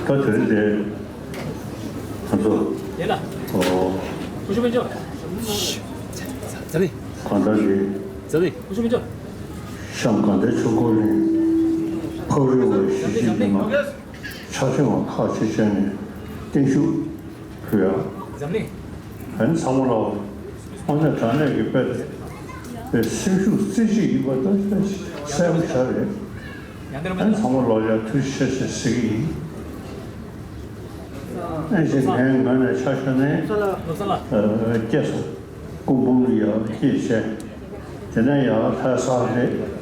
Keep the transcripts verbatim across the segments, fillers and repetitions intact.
ད་དོན་དེ་ང་ཚོ་ཡིན་ལ། ཨོ། ཀུ་ཤུ་མི་འཇོག་ཛ་ནི། གང་ལྟར་གྱི་ཛ་ནི། ཀུ་ཤུ་མི་འཇོག་ཤམ་གང་ལྟར་ཆུ་འཁོར་ནས་ཕག་རི་བའི་གཞིས་བྱེས་མི་མང་ཆ་ཚང་བ་ཁག་ཆེ་བྱས་ནས་བརྟན་བཞུགས་ཕུལ་ཡ། འཛམ་གླིང་། ཨ་ནི་ཚང་མ་ལ་དངོས་གནས་དྲང་གནས་ཀྱི་དཔེ་དེ་སེམས་ཤུགས་རྩེ་གཅིག་ཡིན་པ་ད་གསལ་པོ་ཆགས་རེད། ཨ་ནི་ཚང་མ་ལ་ཡ་ཐུགས་རྗེ་ཆེ་ཞེས་ཟེར་གྱི་ཡིན། ཨ་ནི་ངའི་ངོས་ནས་ཆ་བཞག་ན་སྐྱེས་སོ། སྐུ་འབུམ་ལ་ཡང་སྐྱེས་བྱས། དེ་ནས་ཡང་ལྷ་ས་རེད།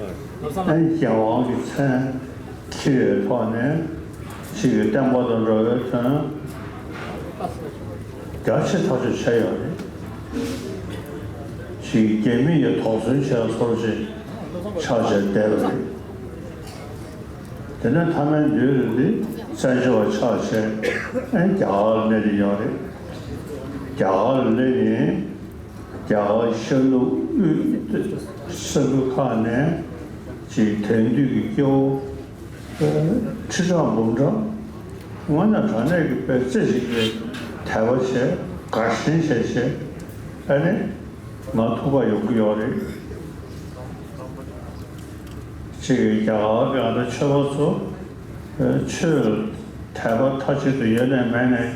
ཨ་ནི་རྒྱལ་དབང་གི་མཚན་འཁྱེར་བའི་ཐོག་ནས་ཅིག་གི་བསྟན་པ་དང་འགྲོ་བའི་དོན་རྒྱ་ཆེ་ཐག་ཆོད་བྱས་ཡོད་རེད། ཅིག་རྒྱ་མི་ཡི་དོགས་ཟོན་བྱས་ཚོར་ཅིག་ཆགས་བྱས་བསྡད་པ་རེད། དེ་ནས་མཐའ་མའི་མདུན་རེ་རེ་བཙན་བྱོལ་བ་ཆགས་བྱས་ཨེ་རྒྱ་གར་སླེབས་ཡོད་རེད། རྒྱ་གར་སླེབས་ནས་རྒྱ་གར་ཤར་ནུབ་དབུས་ས་ཁུལ་ཁག་ནས་ཅིག་དེང་དུས་ཀྱི་སྐྱེ་བོ་ཁྲི་ཕྲག་འབུམ་ཕྲག་དངོས་གནས་དྲང་གནས་ཀྱི་དཔེ་རྩེ་གཅིག་གིས་དད་པ་བྱས་དགའ་ཞེན་བྱས་བྱས་ཨ་ནི་ང་ཐུག་པ་ཡོང་གི་ཡོད་རེད། ཅིག་རྒྱ་གར་གྱི་ཨ་ད་ཆོས་པ་ཚོ་ཆོས་དད་པ་མཐའ་གཅིག་ཏུ་ཡོད་ནས་མེད་ནས་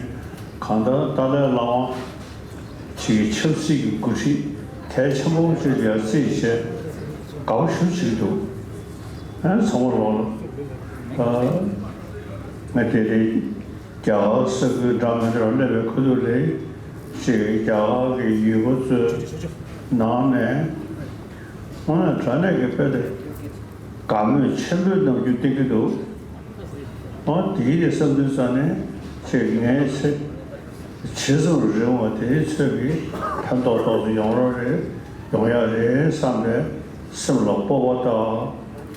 གང་ལྟར་ཏཱ་ལའི་བླ་མ་ཅིག་ཆབ་སྲིད་ཀྱི་འགོ་ཁྲིད་གལ་ཆེན་པོ་ཅིག་ལ་བརྩིས་བྱས་དགའ་པོ་ཞེ་པོ་ཅིག་འདུག་ཨ་ཚང་མ་ལོག་ལ་ང་དེ་རེད། རྒྱ་གར་ས་ཁུལ་འདྲ་མི་འདྲ་སླེབས་པའི་ཁ་ཐུག་ལ་ཅིག་རྒྱ་གར་གྱི་ཡུལ་པ་ཚོའི་ནང་ནས་དངོས་གནས་དྲང་གནས་ཀྱི་དཔེ་དེ་དགའ་མོས་ཆེན་པོའི་རྣམ་འགྱུར་བསྟན་གྱི་འདུག་ཨོ་དེའི་གི་བསམ་དུས་ཙ་ནས་ཅིག་ངའི་ཚེ་ཇི་ཙམ་རིང་བ་དེའི་ཚོད་ཀྱི་ཕན་ཐོགས་ཏོག་ཙམ་ཡོང་རོགས་རེད་ཡོང་ཡག་རེད་བསམ་པའི་སེམས་ལ་སྤོབས་པ་དང་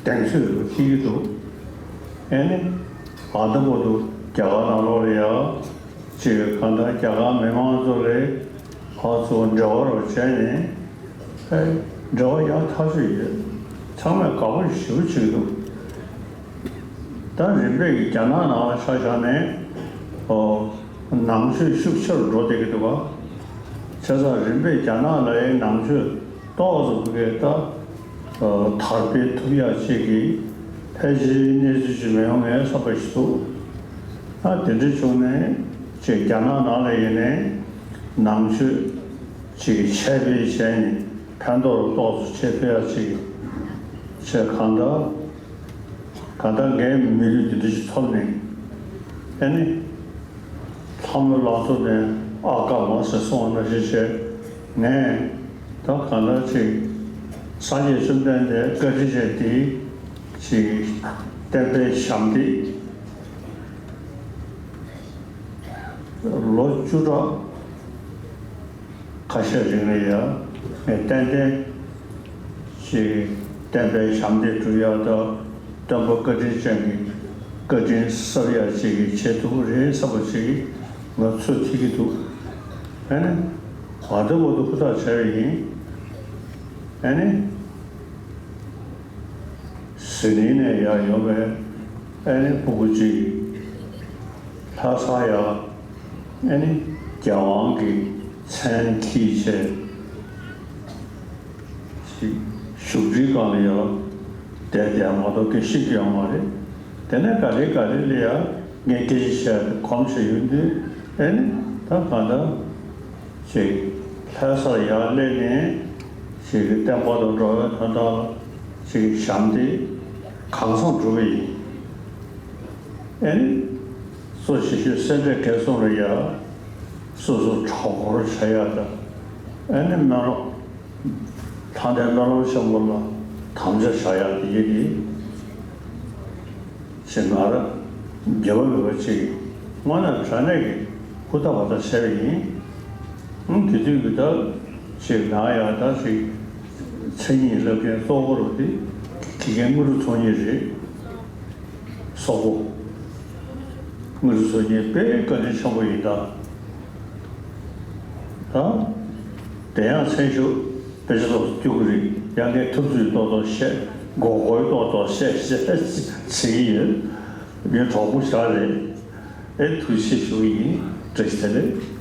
གདེང་ཚོད་སྐྱེ་གི་འདུག་ཨེ་ནི། ཨ་ད་བར་དུ་རྒྱ་གར་ནང་ལོགས་ལ་ཡ་ཅིག་གང་ལྟར་རྒྱ་གར་མི་མང་ཚོ་ལས་ཕར་ཚུར་འབྲེལ་བ་རུ་བྱས་ནས་ཨེ་འབྲེལ་བ་ཡག་ཐག་ཆོད་ཡོད། ཚང་མས་དགའ་པོ་ཞེ་པོ་བྱེད་ཀྱི་འདུག་ད་རིམ་པས་ཀྱི་རྒྱ་ནག་ནང་ལ་ཆ་བཞག་ནས་ཨོ་ནང་ཆོས་ཤུགས་ཆེ་རུ་འགྲོ་བསྡད་ཀྱི་འདུག་ག་བྱས་ཙང་རིམ་པས་རྒྱ་ནག་ལ་ཡའི་ནང་ཆོས་ཏོག་ཙམ་གི་ད་དར་སྤེལ་ཐུབ་ཡག་ཅིག་གི་ཕལ་ཆེར་གནས་ཚུལ་ཅིག་མི་ཡོང་ངའི་བསམ་པ་ཞིག་འདུག་ཨ་དེ་འདྲ་བྱུང་ནས་ཅིག་རྒྱ་ནག་ནང་ལ་ཡིན་ནའི་ནང་ཆོས་ཅིག་ཁྱབ་སྤེལ་བྱས་ནས་ཕན་ཐོགས་ཏོག་ཙམ་བྱེད་ཐུབ་ཡག་ཅིག་བྱས་གང་ལྟར། གང་ལྟར་ངའི་མི་ལུས་འདི་འདྲ་ཞིག་ཐོབ་ནས་ཨེ་ནི། ལྷ་མོའི་ལག་ཐོག་ནས་ཨ་ཀ་མ་ཟེར་སོང་བ་ནང་བཞིན་བྱས་ངས་ད་གང་ལྟར་ཅིག་སངས་རྒྱས་བཅོམ་ལྡན་འདས་བཀའ་དྲིན་ཅན་དེ་ཅིག་བསྟན་པའི་ཞབས་འདེགས་ལོ་བཅུ་ཕྲག་ཁ་ཤས་རིང་ལ་ཡ་ངས་ཏན་ཏན་ཅིག་བསྟན་པའི་ཞབས་འདེགས་སྒྲུབ་ཡག་དང་སྟོན་པ་བཀའ་དྲིན་ཅན་གྱི་བཀའ་དྲིན་གསབ་ཡག་ཅིག་བྱེད་ཐུབ་ཀྱི་རེད་བསམ་པ་ཅིག་ང་ཚོད་ཐིག་གི་འདུག་ཨ་ནི་ང་ཚོ་མ་གཏོགས་ཧུར་ཐག་བྱས་པ་ཡིན། ཨ་ནི་ཟི་ལིང་ནས་ཡར་ཡོང་བའི་ཨ་ནི་སྤུ་གུ་ཅིག་ལྷ་ས་ཡ། ཨ་ནི་རྒྱལ་དབང་གི་མཚན་འཁྱེར་བྱས་ཤིག་བཞུགས་ཁྲིའི་སྒང་ལ་ཡང་བསྡད་བསྡད་མ་གཏོགས་སྐད་ཤེས་ཀྱི་ཡོད་མ་རེད། དེ་ནས་ག་ལེ་ག་ལེ་ལ་ཡང་ངས་སྐད་ཆ་བཤད་དེ་གོམས་བྱས་ཡོང་དུས་ཨ་ནི་ད་གང་ལྟར་ཅིག་ལྷ་སར་ཡར་སླེབས་ནས་ཅིག་བསྟན་པ་དང་འགྲོ་བའི་དོན་དག་ལ་ཅིག་ཞབས་འདེགས་གང་འཚམ་སྒྲུབ་པ་ཡིན། ཨ་ནི། གཙོ་ཆེ་ཤོས་སེ་འབྲས་དགེ་གསུམ་ལ་ཡ། སོ་སོ་གྲྭ་སྐོར་བྱ་ཡ་དང་། ཨ་ནི་སྨོན་ལམ། ལྷ་ལྡན་སྨོན་ལམ་ཆེན་པོ་ལ་དམ་བཅའ་བྱ་ཡ་དེ་ཡིན་ཏེ། ཞེ་ང་ར་དགེ་བ་མེད་པ་ཅིག་དངོས་གནས་དྲང་གནས་ཀྱི་ཧུར་ཐག་བ་ཐག་བྱས་པ་ཡིན། ཨང་དེ་དུས་ཀྱི་ད་ཅིག་ང་ཡ་ད་ཅིག་མཚན་ཉིད་བསླབ་མཁན་གཙོ་བོ་རུ་དེ་དགེ་རྒན་དངོས་གྲུབ་ཚོགས་གཉིས་རེད། སོག་པོ། དངོས་གྲུབ་ཚོགས་གཉིས་དཔེ་བཀའ་དྲིན་ཆེན་པོ་ཡིན་ད། ད། དེ་ཡང་མཚན་ཞུ་དཔེ་ཆ་ཏོག་ཙམ་སྐྱོ་གི་རེད་ཡང་ངས་ཐུབ་ཚོད་ཏོག་ཏོག་བཤད་མགོ་སྐོར་ཏོག་ཏོག་བཤད་བཤད་བྱེད་ཀྱི་ཡོད། ངའི་གྲོགས་པོ་ཞིག་རེད། ཨེ་ཐུགས་རྗེ་ཆེ་ཞུ་གི་ཡིན། བཀྲ་ཤིས་བདེ་ལེགས།